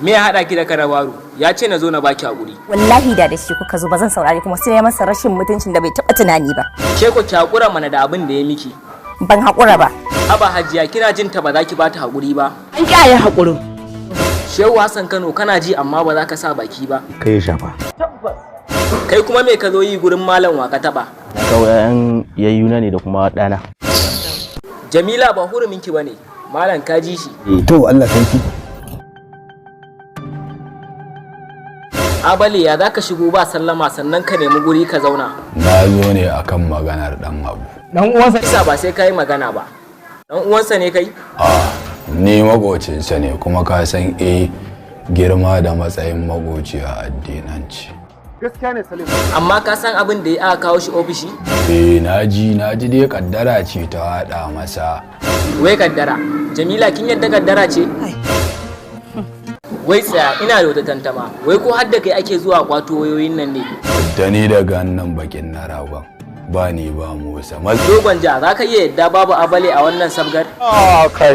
Me ya haɗa ki da Karabaru? Ya ce na zo na baki haƙuri. Wallahi da shi kuka zo, ba zan saurare kuma sai ya masa rashin mutuncin da bai taɓa tunani ba. Ke ko ki haƙura mana da abin da ya miki. Ban haƙura ba. Haba Hajiya, kina jin ta, ba za ki bata haƙuri ba? An ƙi a yi haƙurin. Shehu Hassan Kano, kana ji amma ba za ka sa baki ba. Kai ya shafa. Kai kuma me ka zo yi gurin malam Waka taɓa? Na kawo 'ya'yan yayyuna ne da kuma ɗana. Jamila ba huruminki ba ne. Malam, ka ji shi. To, Allah sarki. Abale, ya za ka shigo ba sallama, sannan ka nemi guri ka zauna? Na zo ne akan maganar dan Abu. Dan uwansa. Isa, ba sai ka yi magana ba. Dan uwansa ne kai? A, ni makocinsa ne, kuma ka san girma da matsayin makoci a addinanci. Gaskiya ne, Salim. Amma ka san abin da ya aka kawo shi ofishi? Eh, na ji dai kaddara ce ta haɗa masa. Wai kaddara. Jamila, kin yadda kaddara ce? Wai tsaya, ina da wata tantama. Wai ko har da kai ake zuwa kwato wayoyin nan ne? Da ni daga nan bakin na ragon ba ni ba Musa. Dogon ja, za ka iya yadda babu Abale a wannan sabgar? Ah, kai.